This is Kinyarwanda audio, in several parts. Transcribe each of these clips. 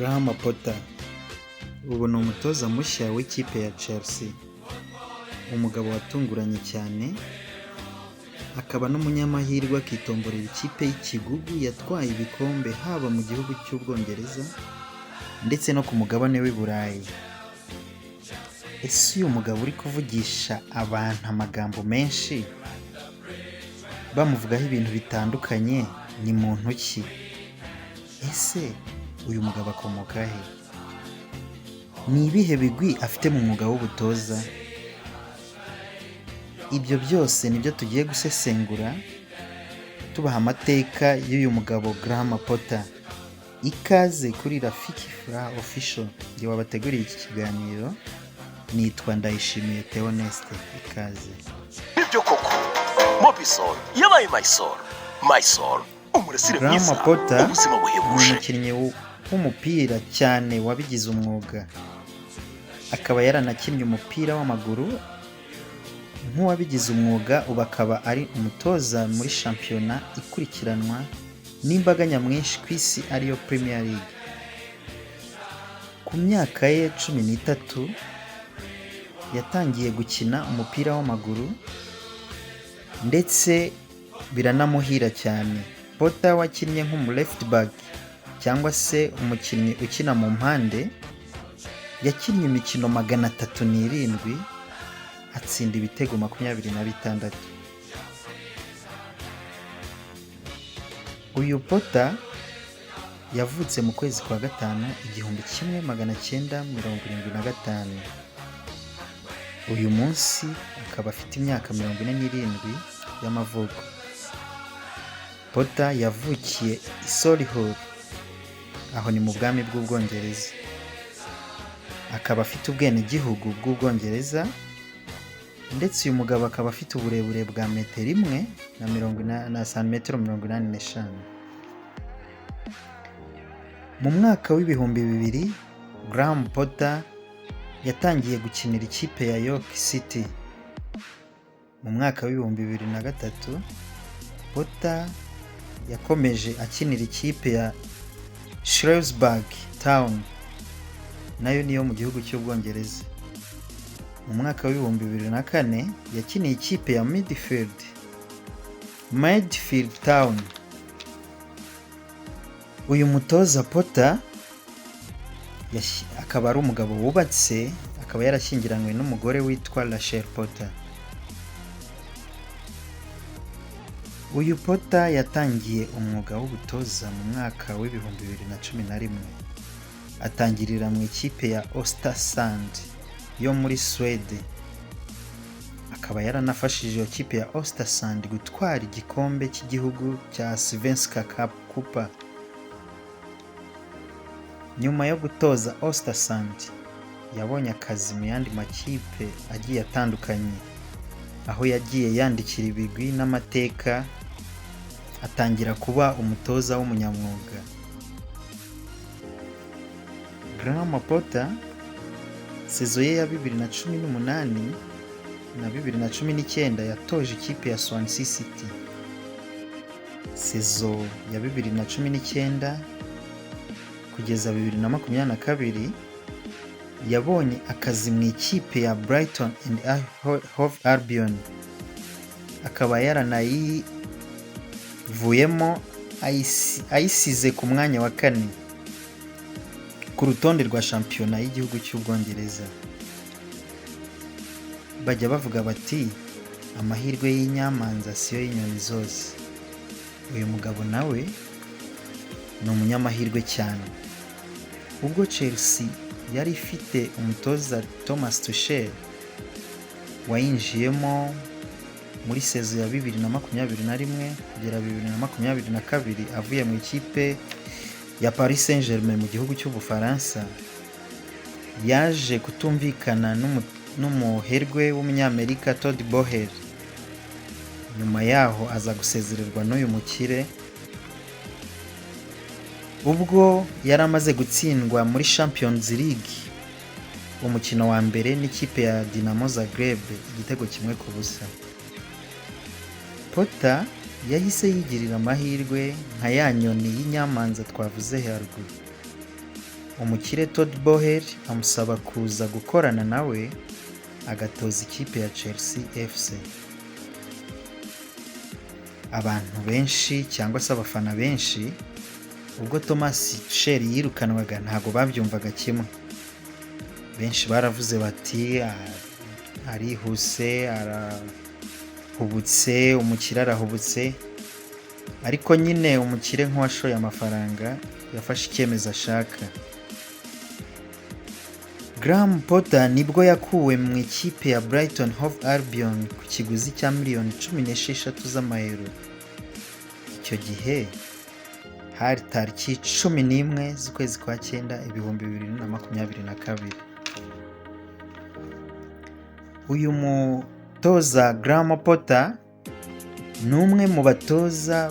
Graham Potter ubu ni umutoza mushya w'ikipe ya Chelsea, umugabo watunguranye cyane akaba n'umunyamahirwe, akitomborera ikipe y'ikigugu yatwaye ibikombe haba mu gihugu cy'Ubwongereza ndetse no ku mugabane w'i Burayi. Ese uyu mugabo uri kuvugisha abantu amagambo menshi bamuvugaho ibintu bitandukanye ni muntu ki? Ese uyu mugabo akomoka he? Ni ibihe bigwi afite mu mwuga w'ubutoza? Ibyo byose nibyo tugiye gusesengura tubaha amateka y'uyu mugabo Graham Potter. Ikaze kuri Rafiki Furaha Official, njye wabateguriye iki kiganiro nitwa Ndayishimiye Theoneste, ikaze. Nibyo koko, Mobisol yabaye MySol. MySol, umurasire Graham mwiza, Potter ubuzima ni buhebuje. umukinnyi w'umupira cyane wabigize umwuga, akaba yaranakinnye umupira w'amaguru nk'uwabigize umwuga, ubu akaba ari umutoza muri shampiyona ikurikiranwa n'imbaga nyamwinshi ku isi, ariyo Premier League. Ku myaka ye 13 yatangiye gukina umupira w'amaguru ndetse biranamuhira cyane. Potter wakinnye nk'umu left back cyangwa se umukinnyi ukina mu mpande, yakinnye imikino 307, atsinda ibitego 26. Uyu Potter yavutse mu kwezi kwa gatanu 1975. Uyu munsi akaba afite imyaka 47 y'amavuko. Potter yavukiye i Solihull, aho ni mu bwami bw'Ubwongereza. Akaba afite ubwenegihugu bw'Ubwongereza, ndetse uyu mugabo akaba afite uburebure bwa metero imwe na mirongo na santimetero 85. Mu mwaka w'2000, Graham Potter yatangiye gukinira ikipe ya York City. Mu mwaka w'2003, Potter yakomeje akinira ikipe ya Shrewsbury Town, nayo niyo mu gihugu cy'Ubwongereza. Mu mwaka w'2004 yakiniye ikipe ya Mansfield Town. Uyu mutoza Potter akaba ari umugabo wubatse, akaba yarashyingiranywe n'umugore witwa Rachel Potter. Uyu Potter yatangiye umwuga w'ubutoza mu mwaka w'2011, atangirira mu ikipe ya Östersund yo muri Suwede. Akaba yaranafashije iyo kipe ya Östersund gutwara igikombe cy'igihugu cya Svenska Cup. Nyuma yo gutoza Östersund, yabonye akazi mu yandi makipe agiye atandukanye, aho yagiye yandikira ibigwi n'amateka, atangira kuba umutoza w'umunyamwuga. Graham Potter saison ye ya 2018 na 2019 yatoje ikipe ya Swansea City. Saison ya 2019 kugeza 2022 yabonye akazi mu ikipe ya Brighton and Hove Albion, akaba yaranayivuyemo ayisize ku mwanya wa kane ku rutonde rwa shampiyona y'igihugu cy'Ubwongereza. Bajya bavuga bati: "Amahirwe y'inyamanza siyo y'inyoni zose." Uyu mugabo nawe ni umunyamahirwe cyane. Ubwo Chelsea yari ifite umutoza Thomas Tuchel wayinjiyemo muri saison ya 2021 kugera 2022 avuye mu ikipe ya Paris Saint-Germain mu gihugu cy'Ubufaransa, yaje kutumvikana n'umuherwe w'umunyamerika Todd Boehly. Nyuma yaho aza gusezererwa n'uyu mukire ubwo yari amaze gutsindwa muri Champions League umukino wa mbere n'ikipe ya Dinamo Zagreb igitego 1-0. Potter yahise yigirira amahirwe nka ya nyoni y'inyamanza twavuze haruguru. Umukire Todd Boehly amusaba kuza gukorana nawe agatoza ikipe ya Chelsea FC. Abantu benshi cyangwa se abafana benshi, ubwo Thomas Tuchel yirukanwaga, ntabwo babyumvaga kimwe. Benshi baravuze bati: "Arihuse, arahubutse, umukire arahubutse." Ariko nyine umukire nk'uwashoye amafaranga yafashe icyemezo ashaka. Graham Potter nibwo yakuwe mu ikipe ya Brighton Hove Albion ku kiguzi cya miliyoni 16 z'amayero. Icyo gihe hari tariki 11 z'ukwezi kwa cyenda 2022. Uyu mutoza Graham Potter ni umwe mu batoza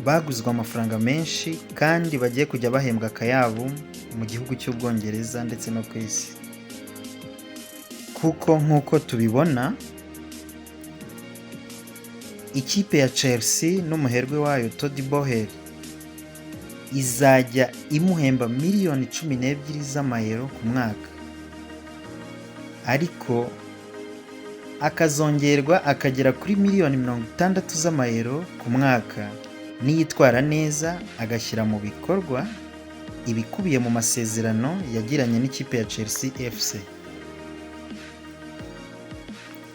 baguzwe amafaranga menshi kandi bagiye kujya bahembwa akayabo mu gihugu cy'Ubwongereza ndetse no ku isi, kuko nk'uko tubibona, ikipe ya Chelsea n'umuherwe wayo Todd Boehly izajya imuhemba miliyoni 12 z'amayero ku mwaka, ariko akazongerwa akagera kuri miliyoni 60 z'amayero ku mwaka niyitwara neza, agashyira mu bikorwa ibikubiye mu masezerano yagiranye n'ikipe ya Chelsea FC.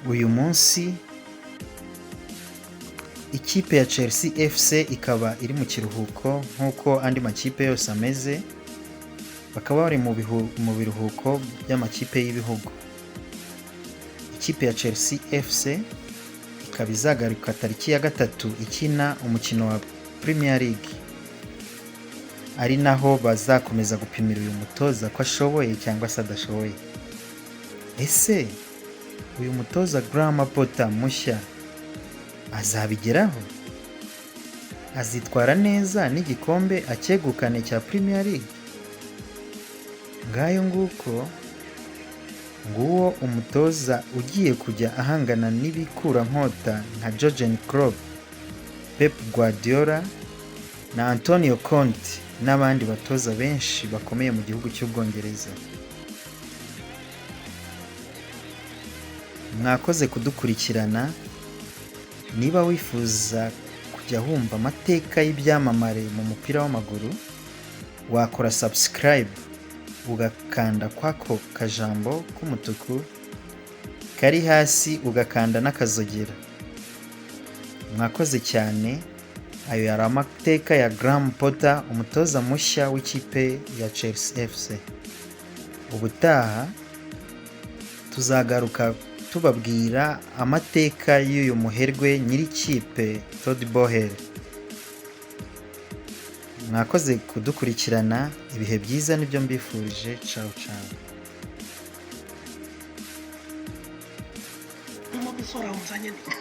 Uyu munsi ikipe ya Chelsea FC ikaba iri mu kiruhuko nk'uko andi makipe yose ameze, bakaba bari mu biruhuko by'amakipe y'ibihugu. Ikipe ya Chelsea FC ikaba izagaruka tariki ya 3 ikina umukino wa Premier League, ari naho bazakomeza gupimira uyu mutoza ko ashoboye cyangwa se adashoboye. Ese uyu mutoza Graham Potter mushya azabigeraho? Azitwara neza n'igikombe acyegukane cya Premier League? Ngayo nguko, nguwo umutoza ugiye kujya ahangana n'ibikurankota nka Jurgen Klopp, Pep Guardiola na Antonio Conte n'abandi batoza benshi bakomeye mu gihugu cy'Ubwongereza. Mwakoze kudukurikirana. Niba wifuza kujya wumva amateka y'ibyamamare mu mupira w'amaguru, wakora subscribe, ugakanda kwako kajambo k'umutuku kari hasi, ugakanda n'akazogera. Mwakoze cyane. Ayo yari amateka ya Graham Potter, umutoza mushya w'ikipe ya Chelsea FC. Ubutaha tuzagaruka tubabwira amateka y'uyu muherwe nyir'ikipe Todd Boehly. Mwakoze kudukurikirana. Ibihe byiza nibyo mbifurije. Ciao ciao. Mobisol unzanye nde?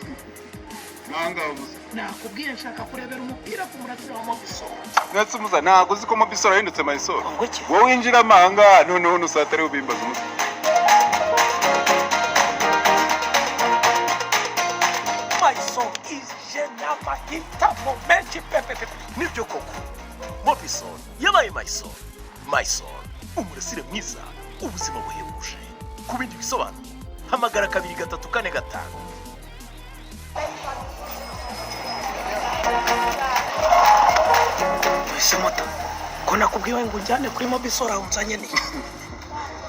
Nangaho umusa. Nakubwiye nshaka kurebera umupira ku murasire wa Mobisol. Mwese umusa, ntabwo uzi ko Mobisol yahindutse Mysol? Ngo iki? Wowe winjira amahanga, noneho nusatari ubimbaza umusa. Mysol ije n'amahitamo menshi pepepepe. Nibyo koko, Mobisol yabaye Mysol. Mysol, umurasire mwiza, ubuzima buhebuje. Ku bindi bisobanuro hamagara 2345. Ese moto ko nakubwiwe ngo unjyane kuri Mobisol, aho unzanye ni?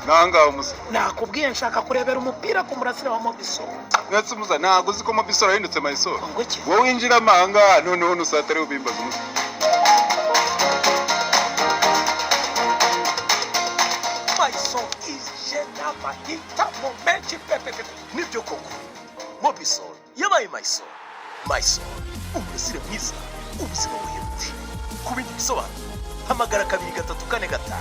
Nangaho umusa. Nakubwiye nshaka kurebera umupira ku murasire wa Mobisol. Mwese umusa, ntabwo uzi ko Mobisol yahindutse Mysol? Ngo iki? Wowe winjira amahanga, noneho nusatari ubimbaza umusa. Mysol ije n'amahitamo menshi pepepepe. Nibyo koko, Mobisol yabaye Mysol. Mysol, umurasire mwiza, ubuzima buhebuje. Ku bindi bisobanuro hamagara 2345.